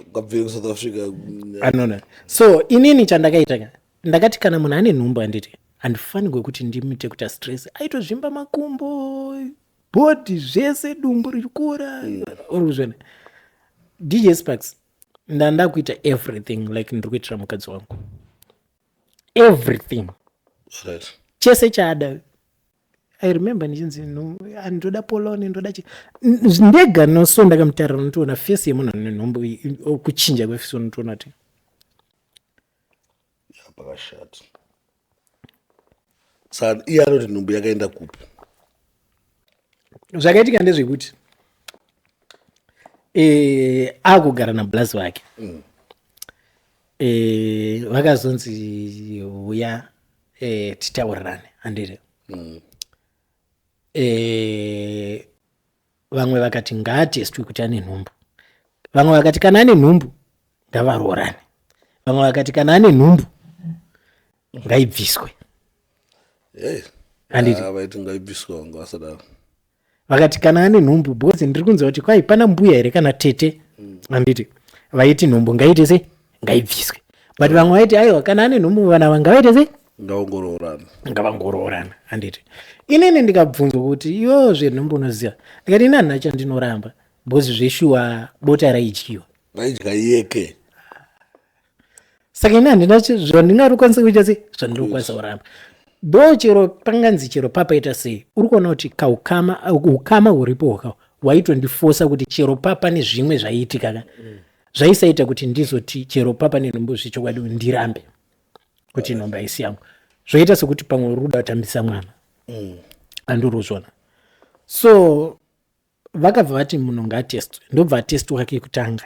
ungabvire kuSouth Africa? Anona, so inini chandakaita ka, ndakati kana munhu ane nhumbu, handiti, handifanirwe kuti ndimuite kuti astress, aitozvimba makumbo, body zvese, dumbu ririkura, uri kuzviona, DJ Sparks? Ndanda kuita everything like ndiri kuitira mukadzi wangu, everything. Chese chaada. I remember ndichinzi, "No, ah, ndoda poloni, ndoda chi." Ndega noso ndakamutarira, unotoona face yemunhu ane nhumbu, kuchinja kweface, unotoona kuti Ya, pakashata. Saka iye anoti nhumbu yakaenda kupi? Zvakaitika ndezvekuti akugara nablazi vake. Vakazonzi uya titaurirane, handiti? Vamwe vakati ngaatestwe kuti ane nhumbu, vamwe vakati kana ane nhumbu ngavaroorane, vamwe vakati kana ane nhumbu ngaibviswe. Hey. Handiti? Ah, vaiti ngaibviswa vanga vasadaro. Vakati kana ane nhumbu, because ndiri kunzwa kuti kwai pana mbuya here kana tete, handiti, vaiti nhumbu ngaite sei, ngaibviswe, but vamwe vaiti aiwa, kana ane nhumbu vana vangavaite sei? Ngaongoroorana. Ngavangoroorana, handiti? Inini ndikabvunzwa kuti iwewo zvenhumbu unoziva, ndikati ini handina chandinoramba because zveshuwa bota raidyiwa. Vaidya yeke. Saka ini handina zvandingarikwanisa kuita sei, zvandinokwanisa kuramba, though chero panganzi chero papaita sei, uri kuona kuti kaukama, ukama huripo hwaka hwaitondifosa kuti chero papa nezvimwe zvaiitika ka, zvaisaita kuti ndizoti chero papa nenhumbu zvechokwadi ndirambe kuti nhumbu haisi yangu. Zvoita sekuti pamwe uri kuda kutambisa mwana, andiri kuzviona. So vakabva vati munhu ngaatestwe, ndobva atestwa kekutanga,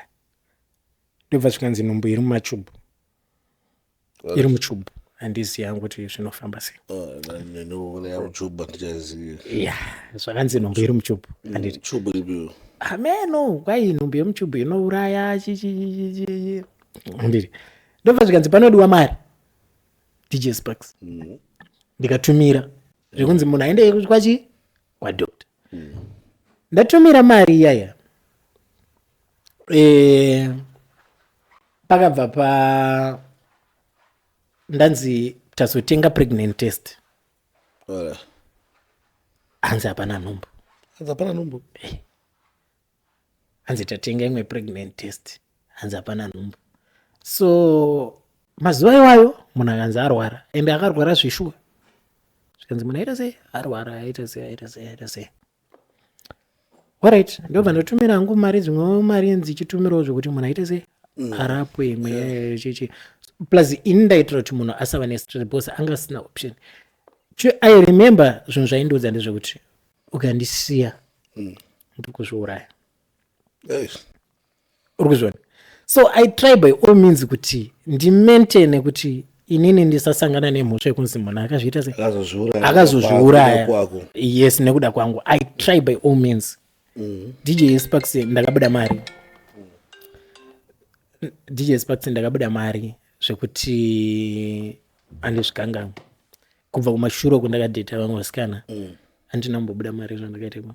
ndobva zvikanzi nhumbu iri mumachubhu, iri muchubhu. Handizi yangu kuti zvinofamba sei. Muchubhu handichazivi. Ya, zvakanzi nhumbu iri muchubhu, handiti? Chubhu ripiwo? Ameno, kwai nhumbu yemuchubhu inouraya chichichichi, handiti? Ndobva zvikanzi panodiwa mari, DJ Sparks. Ndikatumira zvekunzi munhu aende kwachi kwadoctor. Ndatumira mari iyaya, pakabva pa ndanzi tazotenga pregnant test. Hanzi hapana nhumbu. Hanzi hapana nhumbu. Hanzi tatenga imwe pregnant test, hanzi hapana nhumbu. So mazuva iwayo munhu akanzi arwara, ende akarwara zveshuwa. Zvikanzi munhu aita sei, arwara, aita sei, aita sei, aita sei. Alright, ndobva ndatumira hangu mari, dzimwewo mari dzichitumirawo zvekuti munhu aite sei, arapwe, imwe chichi. Plus ini ndaitira kuti munhu asava nestress because anga asina option. I remember zvinhu zvaindiudza ndezvekuti ukandisiya ndiri kuzviuraya. Uri kuzviona? So I try by all means kuti ndimaintaine kuti inini ndisasangana nemhosva yekunzi munhu akazviita sei. Akazozviuraya. Akazozviuraya. Kwako. Yes, nekuda kwangu. I try by all means. DJ Sparks, ndakabuda mari. DJ Sparks, ndakabuda mari zvekuti handizvikanganwa. Kubva kumashure uku ndakadheta vamwe vasikana, handina kumbobuda mari zvandakaita iko.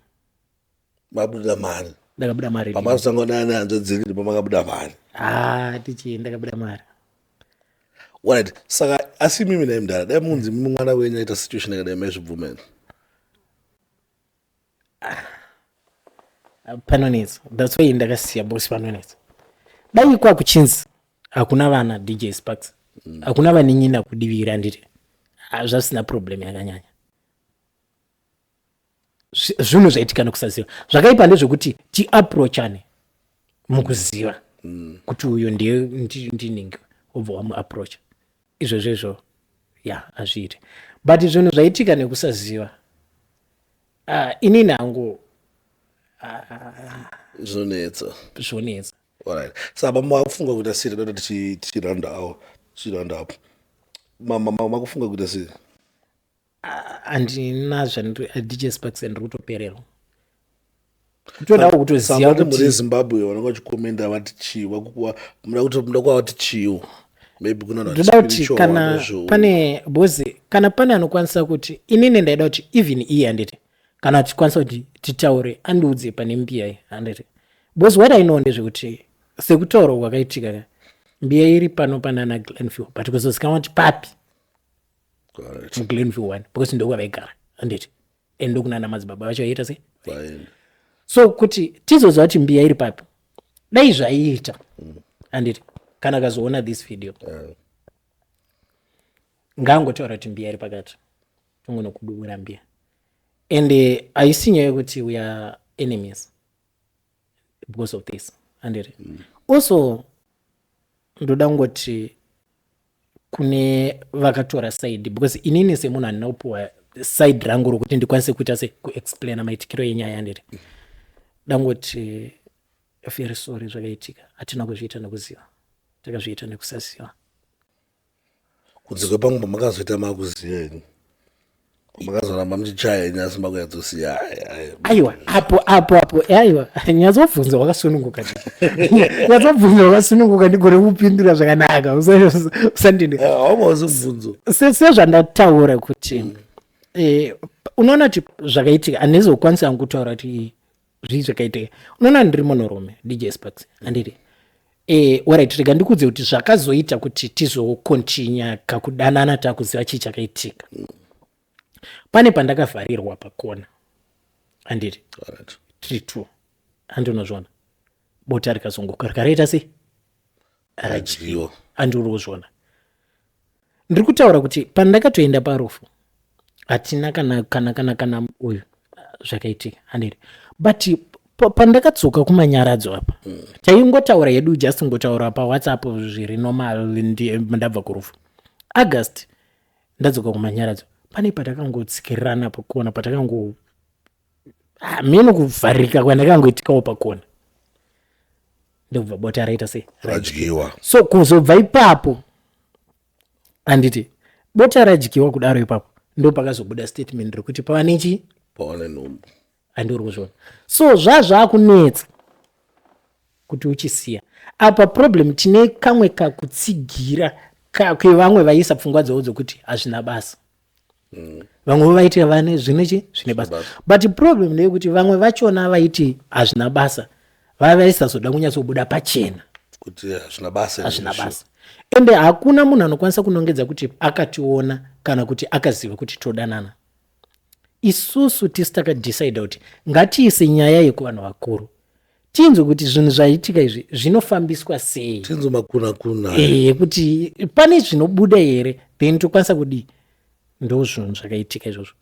Mabuda mari? Ndakabuda mari. Pamasangana nehanzvadzi dzenyu ndipo makabuda mari? Ah, DJ, ndakabuda mari. Alright, saka asi imimi nai mudhara, dai munzi mwana wenyu aita situation yakadai, maizvibvuma here? Panonetsa. That's why ndakasiya boss. Panonetsa. Dai kwakuchinzi hakuna vana, DJ Sparks, hakuna vanin'ina kudivira, handiti? Ah, zvasina problem yakanyanya. Zvinhu zvaitika nekusaziva. Zvakaipa ndezvekuti tiapproachane mukuziva kuti uyu ndiye ndiningi, wobva wamuapproacha. Izvozvo izvo ya hazviiti, but zvinhu zvaitika nekusaziva, inini hangu Zvinonetsa. Zvonetsa. Alright, saka makufunga kuita sei? Toda tichiranda awo, tichiranda up. Makufunga kuita sei? Handina zvandiri, DJ Sparks, ndiri kutopererwa, kutodawo kutoziva Saka kuti muri Zimbabwe vanenge vachikomenda vati chii? Muda kuti muda kuva vati chiwo? Maybe kuna vanhu Ndoda kuti spiritual kana pane bozi, kana pane anokwanisa kuti inini ndaida kuti even iye, handiti, kana achikwanisa kuti titaure, andiudze pane mbiya iyi, handiti? Because what I know ndezvekuti sekutaura kwakaitika ka, mbiya iri pano panana Glenview, but kuzozikanwa kuti papi muGlenview one, because ndokwavaigara, handiti? And ndokunana madzibaba vacho aiita sei. Vaenda. So kuti tizoziva kuti mbiya iri papi, dai zvaiita, handiti, kana akazoona this video, ngaangotaura kuti mbiya iri pakati, tongonokudubura mbiya. And haisi nyaya yekuti we are enemies because of this, handiti? Also ndoda kungoti kune vakatora side, because inini semunhu handina kupiwa side rangu rokuti ndikwanise kuita se kuexplaina maitikiro enyaya, handiti? Dangoti very sorry, zvakaitika hatina kuzviita nekuziva, takazviita nekusaziva. Kunze kwepamwe pamakazoita makuziva henyu, makazoramba muchichaya henyu, asi makunyatsosiya. Aiwa, apo apo apo, aiwa, nyatsobvunza wakasununguka, nyatsobvunza wakasununguka, ndigone kupindura zvakanaka. Usandinde Haungazi mubvunzo. Sezvandataura kuti Unoona kuti zvakaitika, handizokwanisa hangu kutaura kuti zvii zvakaitika. Unoona, ndiri munhurume, DJ Sparks, handiti? Alright, rega ndikudze kuti zvakazoita kuti tizocontinue kakudanana takuziva chii chakaitika. Pane pandakavharirwa pakona, handiti? Tiri two, handinozviona, bota rikazongoka rikaraita sei? Radyiwa. Handiri kuzviona, ndiri kutaura kuti pandakatoenda parufu hatina kana uyu zvakaitika, handiti? But pandakadzoka kumanyaradzo apa, taingotaura yedu, just ngotaura paWhatsApp zviri normal. Ndabva kurufu August, ndadzoka kumanyaradzo, pane patakangotsikirirana pakona, patakango meno kuvharika kwandakangoitikawo pakona, ndobva bota raita sei? Radyiwa. So kuzobva ipapo, handiti, bota radyiwa kudaro, ipapo ndo pakazobuda statement rekuti pava nechi Pawane nhumbu. Handiri kuzviona. So zvazvakunetsa kuti uchisiya apa problem, tine kamwe kakutsigira kwevamwe vaisa pfungwa dzavo dzokuti hazvina basa. Vamwe vaiti vane zvine chi zvine basa, but problem ndeyekuti vamwe vachona vaiti hazvina basa vava vaisazoda kunyatsobuda pachena kuti hazvina basa. Hazvina basa, ende hakuna munhu anokwanisa kunongedza kuti akationa kana kuti akaziva kuti todanana. Isusu tisi takadecida kuti ngatiise nyaya yekuvanhu vakuru, tinzwe kuti zvinhu zvaitika izvi zvinofambiswa sei. Tinzwe makuna kuna. Kuti pane zvinobuda here, then tokwanisa kudii. Ndo zvinhu zvakaitika izvozvo,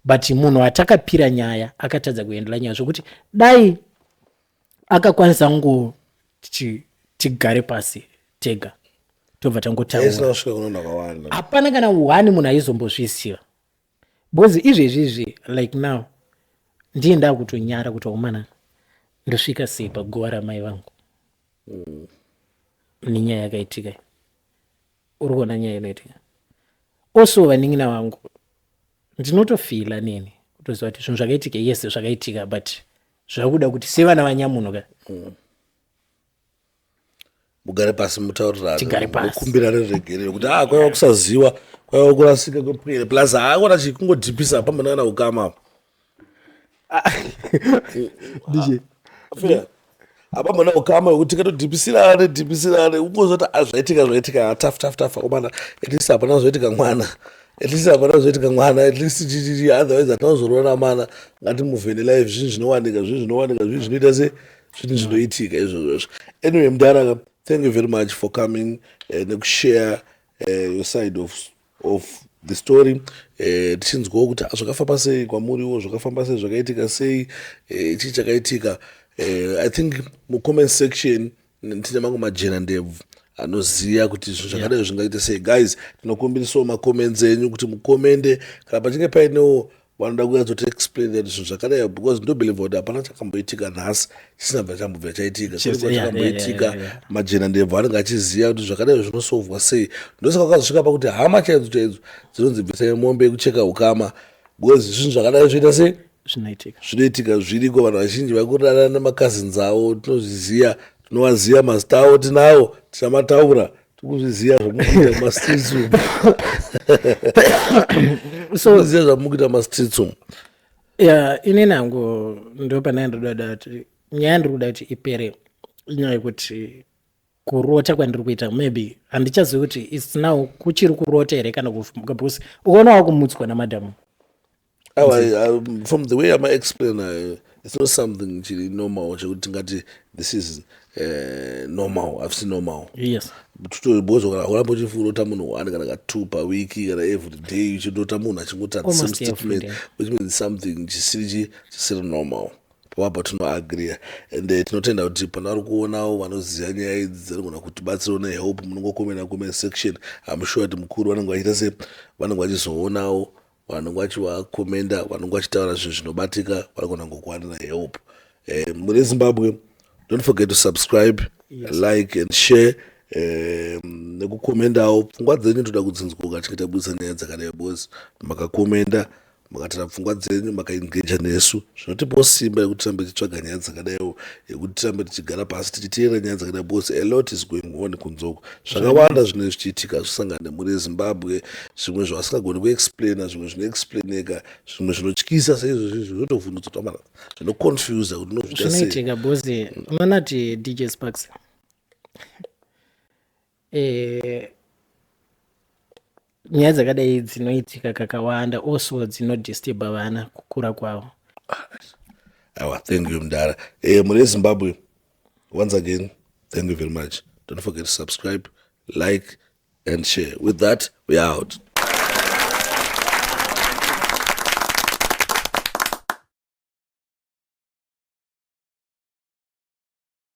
but munhu atakapira nyaya akatadza kuhandle nyaya, zvokuti dai akakwanisa ngoti tigare pasi tega, tobva tangotaura. Isina kusvika kunondo akawanda. Hapana kana one munhu aizombozviziva, because izvezvizvi, like now, ndiye ndakutonyara kuti omana ndosvika sei paguva ramai vangu nenyaya yakaitika. Uri kuona nyaya inoitika. Also vanin'ina vangu, ndinotofeela neni kutoziva kuti zvinhu zvakaitika, yes, zvakaitika, but zvakuda kuti sevana vanyamunhu ka Mugare pasi, mutaurirane. Tigare pasi. Mukumbirane regerero kuti ah, kwaiva kusaziwa, kwaiva kurasika kwepwere, plus haakona chikungodhipisa pambana kana ukama. DJ. Fair. Hapambana ukama wekuti tikatodhipisirane dhipisirane, ungozoti ah, zvaitika zvaitika, tafu tafu tafu, akomana, at least hapana zvoitika mwana, at least hapana zvoitika mwana, at least chichichi, otherwise hatinazorora mana. Ngatimuvhene life, zvinhu zvinowanika, zvinhu zvinowanika, zvinhu zvinoita se zvinhu zvinoitika izvozvozvo. Anyway, mudhara, thank you very much for coming nekushare your side of the story, tichinzwawo kuti zvakafamba sei kwamuriwo, zvakafamba sei, zvakaitika sei, chii chakaitika. I think mucomment section tine mamwe majena ndebvu anoziva kuti zvinhu zvakadai zvingaite sei. Guys, tinokumbirisawo macomments enyu kuti mucommente kana pachinge painewo vanoda kunyatsotiexplain kuti zvinhu zvakadai, because ndobelieve kuti hapana chakamboitika nhasi chisina bva chambobva chaitika. Chakamboitika. Majena ndebvu anenge achiziva kuti zvakadai zvinosolvwa sei. Ndosaka kwakazosvika pakuti hama chaidzo chaidzo dzinonzi bvisai mombe yekucheka ukama, because zvinhu zvakadai zvoita sei? Zvinoitika. Zvinoitika, zviriko. Vanhu vazhinji vari nemacousins avo, tinozviziva, tinovaziva, mazita avo tinawo, tichamataura. Tikuzviziva zvamukuita mumastreets umu. So tikuziva zvamukuita mumastreets umu. Ya, inini hangu ndo pane ndoda kuti nyaya ndiri kuda kuti ipere, inyaya yekuti kurota kwandiri kuita, maybe handichazivi kuti it's now kuchiri kurota here kana kufumuka, because ukaona wakumutswa namadhamu. Awa, from the way amaexplain, it's not something chiri normal chekuti tingati this is normal, hafisi normal. Because kana uramba uchifurota munhu one kana ka2 pawiki kana every day uchindota munhu achingota the same Almost every statement, day. which means something chisiri normal pavabva. Tinoagreea and tinotenda kuti pana vari kuonawo vanoziva nyaya idzi dzinogona kutibatsirawo nehelp. Munongokomenda comment section. I'm sure kuti mukuru vanenge vachiita se vanenge vachizoonawo, vanenge vachivakomenda, vanenge vachitaura zvinhu zvinobatika, vanogona ngokuwanira help. Mune Zimbabwe, don't forget to subscribe, like and share, nekukomendawo pfungwa dzenyu. Toda kudzinzwa tichinge tabudisa nyaya dzakadai, because makakomenda. Makatara pfungwa dzenyu, makaengeja nesu, zvinotipawo simba yekuti tirambe tichitsvaga nyaya dzakadaiwo, yekuti tirambe tichigara pasi tichiteerera nyaya dzakadai, because a lot is going on kunzoko. Zvakawanda zvinenge zvichiitika zvisangana nemhuri yeZimbabwe, zvimwe zvavasingagoni kuexplaina, zvimwe zvinoexplaineka, zvimwe zvinotyisa seizvozvi, zvinotovhundutsa kuti amana, zvinoconfusa kuti unozviita sei. Zvinoitika because unoona kuti DJ Sparks, nyaya dzakadai dzinoitika kakawanda, also dzinodisturba vana kukura kwavo. Aiwa, thank you, mudara. Mhuri yeZimbabwe, once again, thank you very much. Don't forget to subscribe, like and share. With that, we are out.